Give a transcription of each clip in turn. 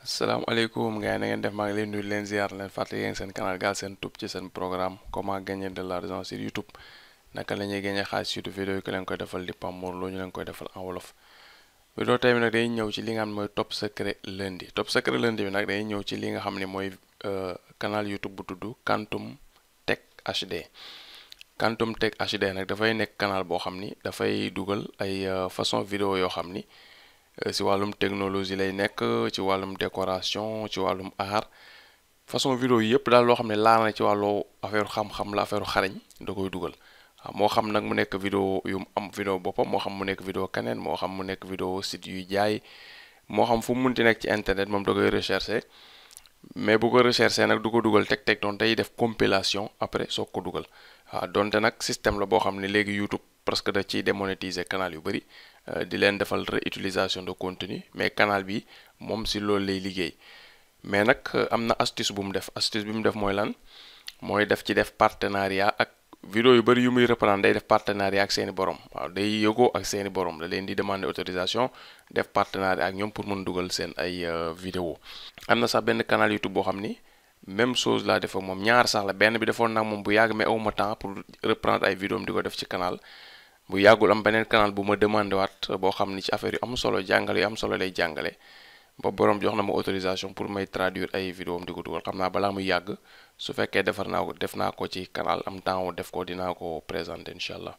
asalaamaaleykum gars yi na ngeen def maa ngi leen nuyu leen ziar leen fàttali yéen seen canal Galsen Tube ci seen programme comment gagner de l'argent sur YouTube naka la ñuy gagner xaalis YouTube vidéo yi ko leen koy defal di Pape Mor Lo ñu leen koy defal en wolof. vidéo tey bi nag day ñëw ci li nga xam ne mooy top secret lundi bi nag day ñëw ci li nga xam ne mooy canal YouTube bu tudd Quantum Tech HD. Quantum Tech HD nag dafay nekk canal boo xam ni dafay dugal ay façon vidéo yoo xam ni ci wàllum technologie lay nekk ci wàllum décoration ci wàllum art façon vidéo yi yëpp daal loo xam ne laal na ci wàllu affaire xam-xam la affaire xarañ da koy dugal waaw moo xam nag mu nekk vidéo yu am vidéo boppam moo xam mu nekk vidéo keneen moo xam mu nekk vidéo site yuy jaay moo xam fu mu munti nekk ci internet moom da koy rechercher mais bu ko rechercher nag du ko dugal teg doon tey def compilation après soog ko dugal waaw donte nag système la boo xam ne léegi YouTube presque da ciy démonétiser canal yu bëri di leen defal réutilisation de contenu mais canal bi moom si loolu lay liggéey mais nag am na astuce bu mu def astuce bi mu def mooy lan mooy def ci def partenariat ak vidéo yu bëri yu muy reprendre day def partenariat ak seeni borom waaw day yëgoo ak seeni borom da leen di demander autorisation def partenariat ak ñoom pour mun dugal seen ay vidéo am na sax benn canal YouTube boo xam ni même chose laa def ak moom ñaar sax la benn bi defoon nag moom bu yàgg mais awma temps pour reprendre ay vidéo di ko def ci canal bu yàggul am beneen canal bu ma demandé waat boo xam ni ci affaire yu am solo jàngale yu am solo lay jàngale ba borom jox na ma autorisation pour may traduire ay vidéo am di ko dugal xam naa balaa muy yàgg su fekkee def naa ko ci canal am temps def ko dinaa ko présenter incha allah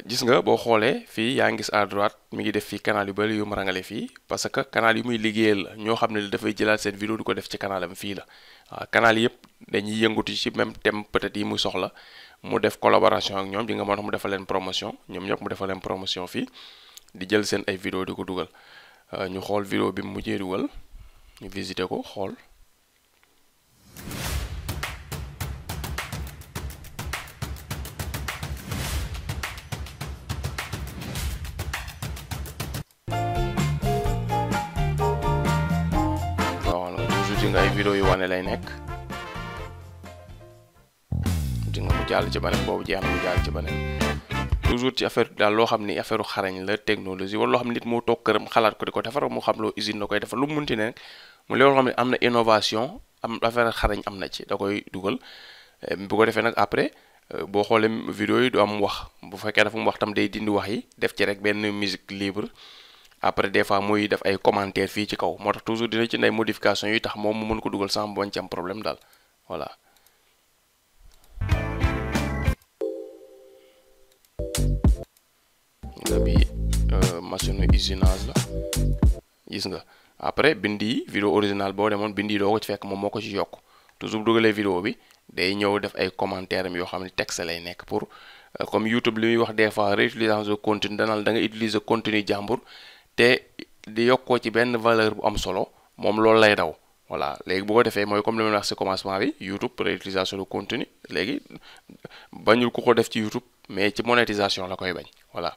gis nga boo xoolee fii yaa ngi gis à droite mi ngi def fii canal yu bëri yu mu rangale fii parce que canal yu muy liggéeyal la ñoo xam ne dafay jëlaat seen vidéo di ko def ci canalam fii la waaw canal yëpp dañuy yëngatu ci même thème peut-être yi muy soxla mu def collaboration ak ñoom di nga moo tax mu defal leen promotion ñoom ñëpp mu defal leen promotion fii di jël seen ay vidéo di ko dugal ñu xool vidéo bi mu mujjee dugal ñu visiter ko xool waaw toujours di nga ay vidéo yu wane lay nekk di nga mu jàll ci beneen boobu jeex na mu jàll ci beneen toujours ci affaire daal loo xam ni affaire xarañ la technologie wala loo xam nit moo toog këram xalaat ko di ko defar mu xam loo usine la koy defar lu mu munti ne mu loo xam ne am na innovation am affaire xarañ am na ci da koy dugal bu ko defee nag après boo xoolee vidéo yi du am wax bu fekkee dafa mu wax tam day dindi wax yi def ci rek benn musique libre après des fois muy def ay commentaires fii ci kaw moo tax toujours dina ci ay modification yi tax moom mu mën ko dugal sans bañ ci am problème daal voilà. nga bi machine usinage la gis nga après bind yi vidéo original boo demoon bind yi doo ko ci fekk moom moo ko ci yokk toujours bu dugalee vidéo bi day ñëw def ay commentaires am yoo xam ne texte lay nekk pour comme YouTube li muy wax des fois réutilisation de contenu danal da nga utiliser contenu jàmbur te di yokkoo ci benn valeur bu am solo moom loolu lay daw voilà léegi bu ko defee mooy comme li ma wax ci commencement bi YouTube réutilisation de contenu léegi bañul ku ko def ci YouTube mais ci monétisation la koy bañ voilà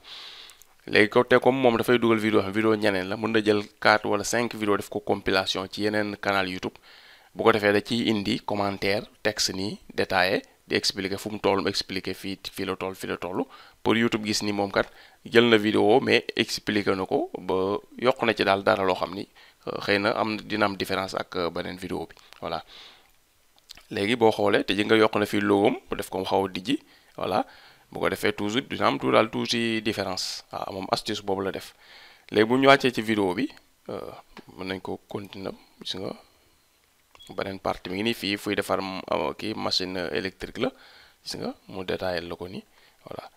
léegi ko te comme moom dafay dugal vidéo ñeneen la mën na jël 4 wala 5 vidéo def ko compilation ci yeneen canal YouTube bu ko defee da ciy indi commentaire texte nii détaillé di expliquer fu mu toll mu expliquer fii la toll pour YouTube gis ni moom kat jël na vidéo mais expliquer na ko ba yokk na ci daal dara loo xam ni xëy na dina am différence ak beneen vidéo bi voilà léegi boo xoolee te ji nga yokk na fii logom mu def ko mu xaw a dijji voilà bu ko defee toujours dina am daal tuuti différence waaw moom astuce boobu la def léegi bu ñu wàccee ci vidéo bi mën nañ ko continuer gis nga beneen partie mi ngi nii fii fuy defar kii machine électrique la gis nga mu détaillé la ko nii voilà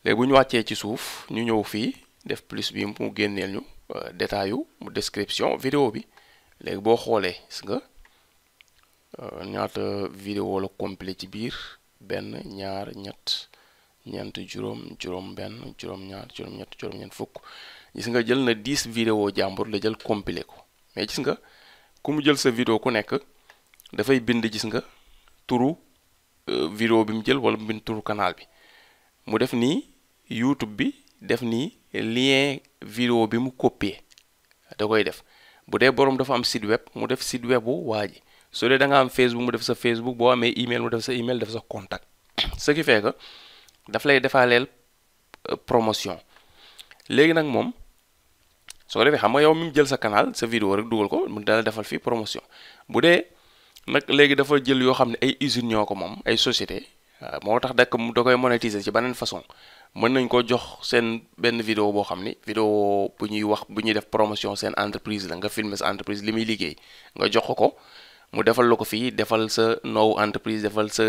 léegi bu ñu wàccee ci suuf ñu ñëw fii def plus bi mu génneel ñu détail yu mu description vidéo bi léegi boo xoolee gis nga ñaata vidéo la complet ci biir benn ñaar ñett ñeent juróom benn juróom-ñaar juróom-ñett juróom-ñeent fukk gis nga jël na 10 vidéo jàmbur la jël compilé ko mais gis nga ku mu jël sa vidéo ku nekk dafay bind gis nga turu vidéo bi mu jël wala mu bind turu canal bi mu def nii YouTube bi def nii lien vidéo bi mu copier da koy def bu dee boroom dafa am site web mu def site web bu waa ji su dee da nga am Facebook mu def sa Facebook boo amee email mu def sa email def sa contact ce qui fait que daf lay defaaleel promotion léegi nag moom soo ko defee xam nga yow mi jël sa canal sa vidéo rek dugal ko mu dala defal fii promotion. bu dee nag léegi dafa jël yoo xam ne ay usines ñoo ko moom ay société moo tax da koy monétiser ci beneen façon. mën nañ ko jox seen benn vidéo boo xam ni vidéo bu ñuy def promotion seen entreprise la nga filmer sa entreprise li muy liggéey nga jox ko mu defal la ko fii defal sa noowu entreprise defal sa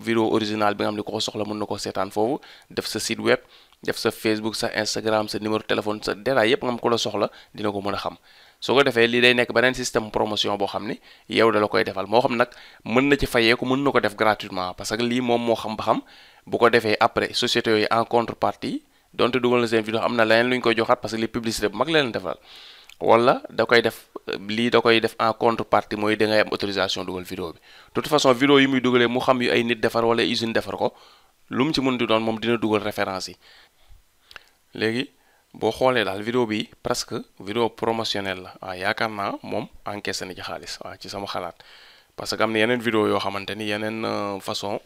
vidéo original bi nga xam ne ko soxla mën na ko seetaan foofu def sa site web def sa Facebook sa Instagram sa numéro téléphone sa détail yépp nga am ko la soxla dina ko mën a xam. soo ko defee lii day nekk beneen système promotion boo xam ni yow da la koy defal moo xam nag mën na ci fayeeku mën na ko def gratuitement parce que lii moom moo xam ba xam bu ko defee après société yooyu en contrepartie donte dugal na seen vidéo am na leneen lu ñu koy joxaat parce que li publicité bu mag leen defal wala da koy def lii da koy def en contrepartie mooy da ngay am autorisation dugal vidéo bi. de toute façon vidéo yi muy dugalee mu xam yu ay nit defar wala usine defar ko lu mu ci mën di doon moom dina dugal référence yi. léegi boo xoolee daal vidéo bi presque vidéo promotionnelle la waaw yaakaar naa moom encaissé na ci xaalis waaw ci sama xalaat. parce que am na yeneen vidéo yoo xamante ni yeneen façon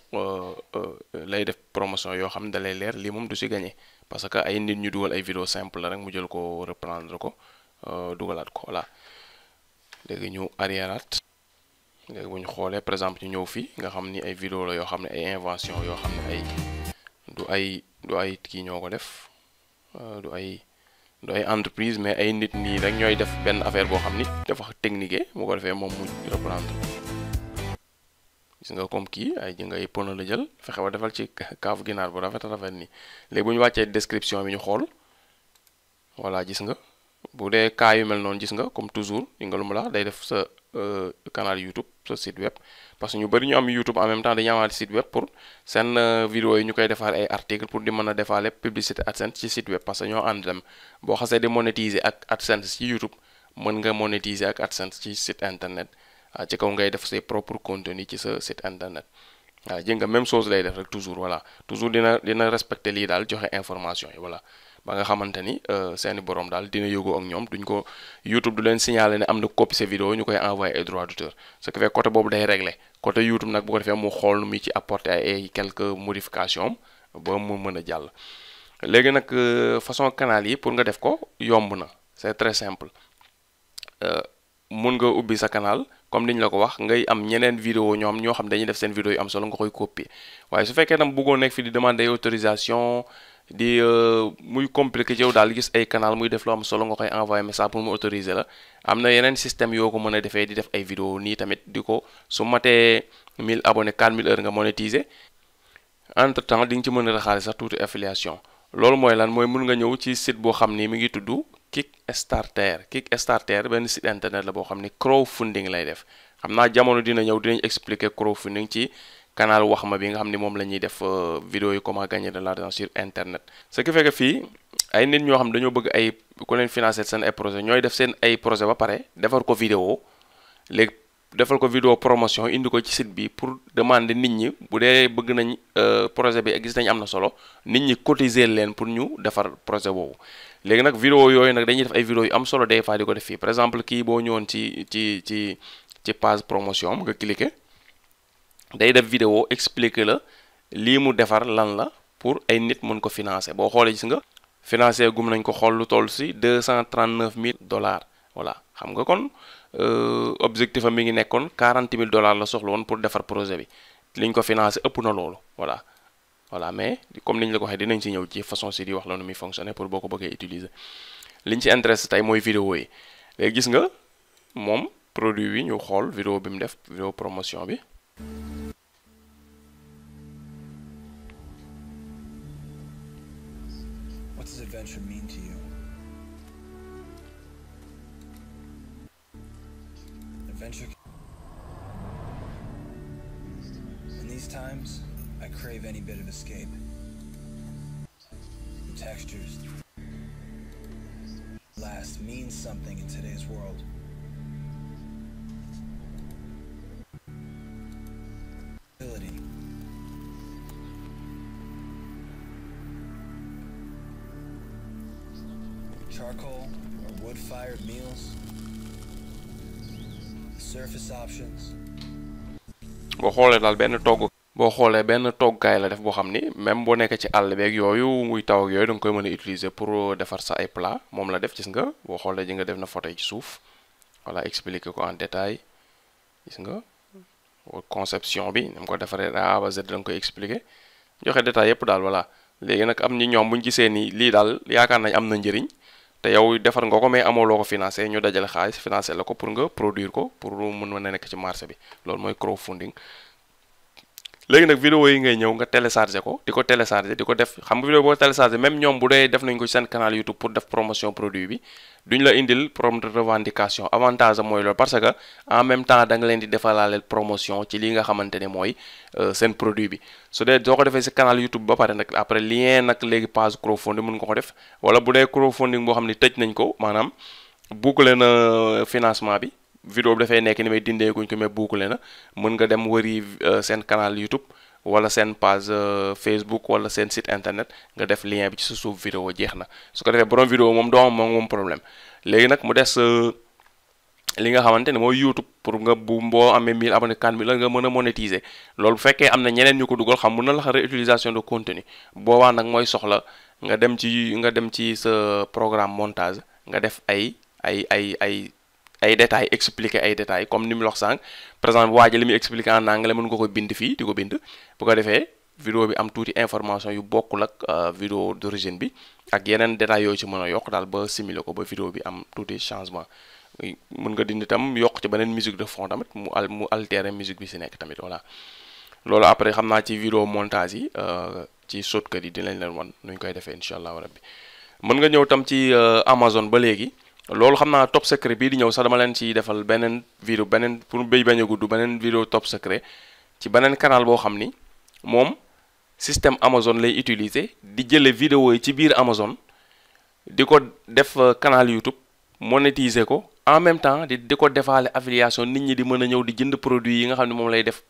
lay def promotion yoo xam ne da lay leer lii moom du si gagné parce que ay nit ñu dugal ay vidéo simple la rek mu jël ko reprendre ko dugalaat ko voilà. léegi ñu arriéraat léegi bu ñu xoolee par exemple ñu ñëw fii nga xam ni ay vidéo la yoo xam ne ay invention yoo xam ne du ay kii ñoo ko def du ay entreprise mais ay nit nii rek ñooy def benn affaire boo xam ni dafa technique bu ko defee moom mu reprendre. gis nga comme kii ay ji ngay pono la jël fexe ba defal ci kaafu ginaar bu rafet nii léegi bu ñu wàccee description bi ñu xool voilà gis nga bu dee cas yu mel noonu gis nga comme toujours yi nga lu mu la day def sa canal YouTube sa site web parce que ñu bari ñu am YouTube en même temps dañu amaat site web pour seen vidéo yi ñu koy defar ay article pour di mën a defaale publicité AdSense ci site web parce que ñoo ànd dem boo xasee di monétiser ak AdSense ci YouTube mën nga monétiser ak AdSense ci site internet. ci kaw ngay def ses propres contenus ci sa site internet waaw jël nga même chose lay def rek toujours voilà toujours dina respecter lii daal joxe information yi voilà ba nga xamante ni seeni borom daal dina yógoo ak ñoom duñ ko YouTube du leen signaler ne am na copie sa vidéo ñu koy envoyer ay droit d'auteur ce qui fait côté boobu day régler côté YouTube nag bu ko defee mu xool nu muy ci apporter ay quelques modifications ba mu mën a jàll. léegi nag façon canal yi pour nga def ko yomb na c'est très simple mun nga ubbi sa canal comme niñ la ko wax ngay am ñeneen vidéo ñoo xam dañuy def seen vidéo yu am solo nga koy copier waaye su fekkee tam bëggoo nekk fi di demander autorisation di muy compliqué ci yow daal gis ay canal muy def lu am solo nga koy envoyer message pour mu autoriser la am na yeneen système yoo ko mën a defee di def ay vidéo nii tamit di ko su matee 1000 abonnés 4000 heures nga monétiser entre temps di nga ci mën a raxaale sax tuuti affiliation loolu mooy lan mooy mun nga ñëw ci site boo xam ni mi ngi tudd Kickstarter benn site internet la boo xam ni crowdfunding lay def xam naa jamono dina ñëw dinañ expliquer crowdfunding ci canal wax ma bi nga xam ni moom la ñuy def vidéo yi comment gagner de l'argent sur internet. ce qui fait que fii ay nit ñoo xam dañoo bëgg ay ku leen financer seen ay projet ñooy def seen ay projet ba pare defar ko vidéo léegi defal ko vidéo promotion indi ko ci site bi pour demander nit ñi bu dee bëgg nañ projet bi gis nañ am na solo nit ñi cotiser leen pour ñu defar projet boobu. léegi nag vidéo yooyu nag dañuy def ay vidéo yu am solo des fois di ko def fii par exemple kii boo ñëwoon ci page promotion nga cliquer day def vidéo expliquer la lii mu defar lan la pour ay nit mën ko financer boo xoolee gis nga financer gum nañ ko xool lu toll si $239,000 voilà xam nga kon objectif am mi ngi nekkoon $40,000 la soxla woon pour defar projet bi liñ ko financer ëpp na loolu voilà mais comme niñ la ko waxee dinañ ci ñëw ci façon si di wax la nu muy fonctionner pour boo ko bëggee utiliser liñ ci intéressé tey mooy vidéo yi léegi gis nga moom produit bi ñu xool vidéo bi mu def vidéo promotion bi What does adventure mean to you? Adventure. In these times, I crave any bit of escape. The textures last means something in today's world. Ability. Charcoal or wood-fired meals. Surface options. boo xoolee daal benn togg boo xoolee benn toggaay la def boo xam ni même boo nekkee ci àll beeg yooyu muy taw ak yooyu da nga koy mën a utiliser pour defar sa ay plat moom la def gis nga boo xoolee ji nga def na photo yi ci suuf voilà expliquer ko en détail gis nga conception bi ni mu ko defaree A ba Z da nga koy expliquer joxe détail yépp daal voilà léegi nag am ñi ñoom buñ gisee ni lii daal yaakaar nañ am na njëriñ te yow defar nga ko mais amoo loo ko financé ñu dajale xaalis financé la ko pour nga produire ko pour mën a nekk ci marché bi loolu mooy crowdfunding. léegi nag vidéo yi ngay ñëw nga télécharger ko di ko télécharger di ko def xam nga vidéo boo télécharger même ñoom bu dee def nañ ko ci seen canal YouTube pour def promotion produit bi duñ la indil problème de revendication avantage am mooy loolu parce que en même temps da nga leen di defalaaleel promotion ci li nga xamante ne mooy seen produit bi su dee soo ko defee ci canal YouTube ba pare nag après lien nag léegi page crowdfunding mën nga ko def wala bu dee crowdfunding boo xam ne tëj nañ ko maanaam boucler na financement bi vidéo bi dafay nekk ni may dindee guñ ko mais boucler na mën nga dem wëri seen canal YouTube wala seen page Facebook wala seen site internet nga def lien bi ci sa suuf vidéo jeex na su ko defee borom vidéo moom doo am moom problème léegi nag mu des li nga xamante ne mooy YouTube pour nga bu boo amee 1000 abonnés 4000 la nga mën a monétiser loolu bu fekkee am na ñeneen ñu ko dugal xam mën na la réutilisation de contenu boobaa nag mooy soxla nga dem ci sa programme montage nga def ay détails expliquer ay détails comme ni mu wax sànq par exemple waa ji li muy expliquer en anglais mën nga ko bind fii di ko bind bu ko defee vidéo bi am tuuti information yu bokkul ak vidéo d'origine bi ak yeneen détails yooyu ci mën a yokk daal ba simuler ko ba vidéo bi am tuuti changement mën nga dindi tam yokk ci beneen musique de fond tamit mu altérer musique bi si nekk tamit voilà loolu après xam naa ci vidéo montage yi ci shortcut yi dinañ leen wan nuñ koy defee incha allah rabbi mën nga ñëw tam ci Amazon ba léegi loolu xam naa top secret bii di ñëw sax dama leen ci defal beneen vidéo beneen pour béy bañ a gudd beneen vidéo top secret ci beneen canal boo xam ni moom système Amazon lay utiliser di jële vidéo yi ci biir Amazon di ko def canal YouTube monétiser ko en même temps di ko defaale affiliation nit ñi di mën a ñëw di jënd produit yi nga xam ne moom lay def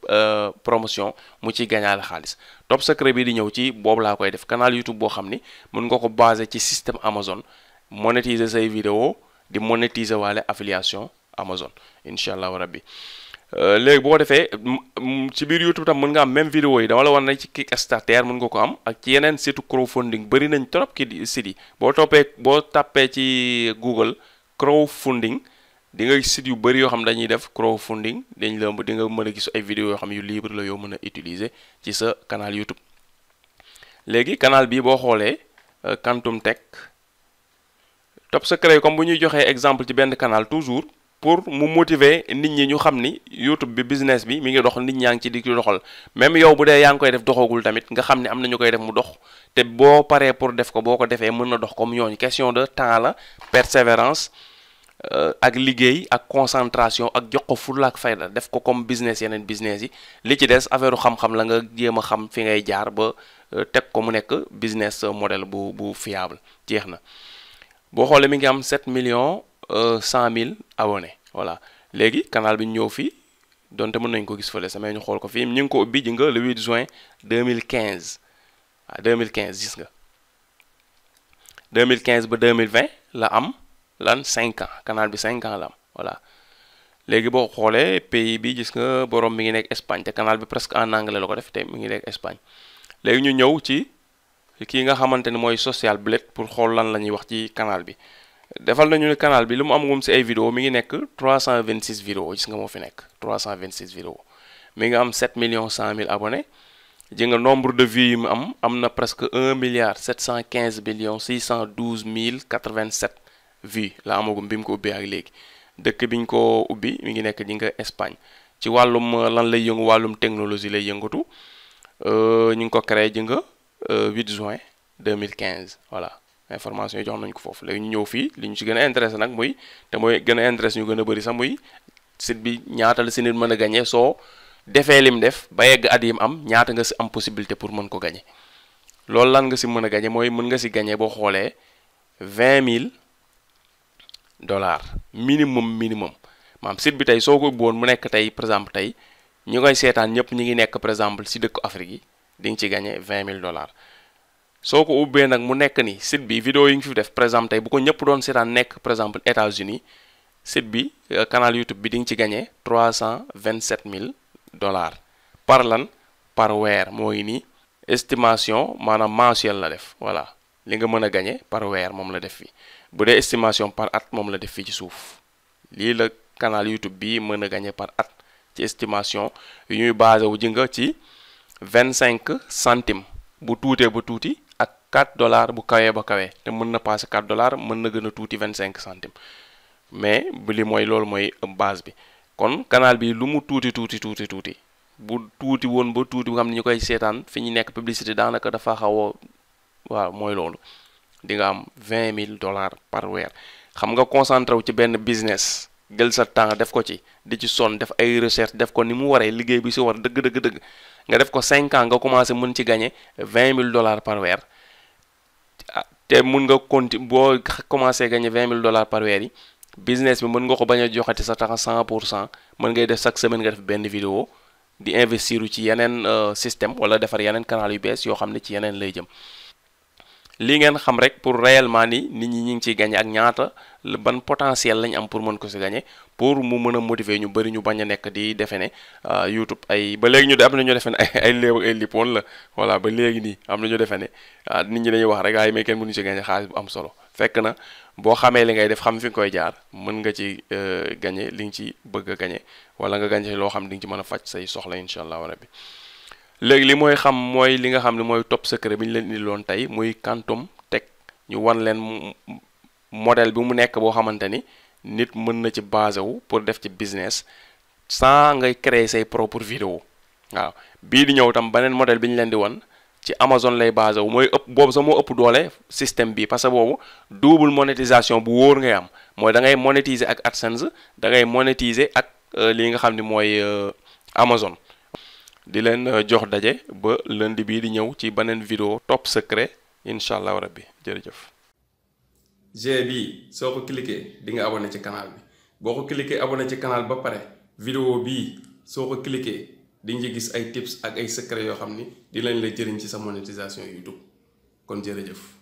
promotion mu ciy gañaale xaalis top secret bi di ñëw ci boobu laa koy def canal YouTube boo xam ni mën nga ko baser ci système Amazon monétiser say vidéo di monétiser waale affiliation Amazon incha allahu rabbi léegi boo defee ci biir YouTube tam mën nga am même vidéo yi dama la war na ci Kickstarter mën nga ko am ak ci yeneen site crowdfunding bëri nañ trop ki site yi boo tàppee ci Google crowdfunding di nga site yu bëri yoo xam dañuy def crowdfunding di nga mën a gis ay vidéo yoo xam yu libre la yoo mën a utiliser ci sa canal YouTube léegi canal bi boo xoolee Quantum Tech top secret comme bu ñuy joxee exemple ci benn canal toujours pour mu motiver nit ñi ñu xam ni YouTube bi business bi mi ngi dox nit ñaa ngi ci di doxal même yow bu dee yaa ngi koy def doxagul tamit nga xam ne am na ñu koy def mu dox te boo paree pour def ko boo ko defee mën na dox comme ñooñu question de temps la persévérance ak liggéey ak concentration ak jox ko fulla ak fayda def ko comme business yeneen business yi li ci des affaire xam-xam la nga jéem a xam fi ngay jaar ba teg ko mu nekk business model bu fiable jeex na. boo xoolee mi ngi am 7 millions 100 000 abonnés voilà léegi canal bi ñëw fii donte mën nañ ko gis fële samay ñu xool ko fii ñu ngi ko ubbi ji nga le 8 juin 2015 waaw 2015 gis nga 2015 ba 2020 la am lan 5 ans canal bi 5 ans la am voilà léegi boo xoolee pays bi gis nga borom mi ngi nekk Espagne te canal bi presque en anglais la ko def te mi ngi nekk Espagne léegi ñu ñëw ci kii nga xamante ne mooy Social Blade pour xool lan la ñuy wax ci canal bi defal nañu ne canal bi lu mu am moom ci ay vidéo mi ngi nekk 326 vidéo gis nga moo fi nekk 326 vidéo mi ngi am 7 millions 100 000 abonnés ji nga nombre de vues yi mu am na presque 1 milliard 715 millions 612 mille 87 vues la amagum bi mu ko ubbee ak léegi dëkk bi ñu ko ubbi mi ngi nekk ji nga Espagne ci wàllum lan lay yëngu wàllum technologie lay yëngatu ñu ngi ko créé ji nga 8 juin 2015 voilà information yi jox nañ ko foofu léegi ñu ñëw fii li ñu ci gën a intéressé nag muy te mooy gën a intéressé ñu gën a bëri sax muy site bi ñaata la si nit mën a gagné soo defee lim def ba yegg at yim am ñaata nga si am possibilité pour mën ko gagné loolu lan nga si mën a gagné mooy mën nga si gagné boo xoolee $20,000 minimum maam site bi tey soo ko ubbi woon mu nekk tey par exemple tey ñu koy seetaan ñëpp ñu ngi nekk par exemple si dëkku Afrique yi di nga ci gagné $20,000 soo ko ubbee nag mu nekk ni site bi vidéo yi nga fi def par exemple tey bu ko ñëpp doon seetaan nekk par exemple États-Unis site bi canal YouTube bi di nga ci gagné $327,000 par lan par weer moo ngi nii estimation maanaam mensuel la def voilà li nga mën a gagné par weer moom la def fii bu dee estimation par at moom la def fii ci suuf lii la canal YouTube bi mën a gagné par at ci estimation yu ñuy basé wu ji nga ci 25 centimes bu tuutee ba tuuti ak 4 dollars bu kawee ba kawee te mën na passé 4 dollars mën na gën a tuuti 25 centimes mais bu li mooy loolu mooy base bi kon canal bi lu mu tuuti bu tuuti woon ba tuuti bu xam ne ñu koy seetaan fi ñu nekk publicité daanaka dafa xaw a waaw mooy loolu di nga am $20,000 par weer xam nga concentré wu ci benn business jël sa temps def ko ci di ci sonn def ay recherche def ko ni mu waree liggéey bi si war dëgg nga def ko 5 ans nga commencé mën ci gagné $20,000 par weer te mun nga boo commencé gagné $20,000 par weer yi business bi mën nga ko bañ a joxati sa tax 100% mën ngay def chaque semaine nga def benn vidéo di investir ci yeneen système wala defar yeneen canal yu bees yoo xam ne ci yeneen lay jëm lii ngeen xam rek pour réellement ni nit ñi ngi ciy gagné ak ñaata ban potentiel lañ am pour mën ko si gagné pour mu mën a motiver ñu bëri ñu bañ a nekk di defe ne YouTube ay ba léegi am na ñu defe ne ay léew ak ay lippoon la voilà ba léegi nii am na ñu defe ne nit ñi dañuy wax rek ay mais kenn mënuñu si gagné xaalis bu am solo fekk na boo xamee li ngay def xam fi nga koy jaar mën nga ci gagné li nga ci bëgg a gagné wala nga gagné loo xam di nga ci mën a faj say soxla incha allah rabbi léegi li mooy li nga xam ne mooy top secret bi ñu leen indiloon tey muy Quantum Tech ñu wan leen modèle bi mu nekk boo xamante ni nit mën na ci basé wu pour def ci business sans ngay créer say propre vidéo waaw bii di ñëw tam beneen modèle bi ñu leen di wan ci Amazon lay basé wu mooy ëpp boobu sax moo ëpp doole système bi parce que boobu double monétisation bu wóor ngay am mooy da ngay monétiser ak AdSense da ngay monétiser ak li nga xam ne mooy Amazon di leen jox daje ba lundi bii di ñëw ci beneen vidéo top secret incha allah rabbi jërëjëf. G bii soo ko cliquer di nga abonné ci canal bi boo ko cliquer abonné ci canal ba pare vidéo bii soo ko cliquer di nga gis ay tips ak ay secret yoo xam ni di lañ la jëriñ ci sa monétisation YouTube kon jërëjëf.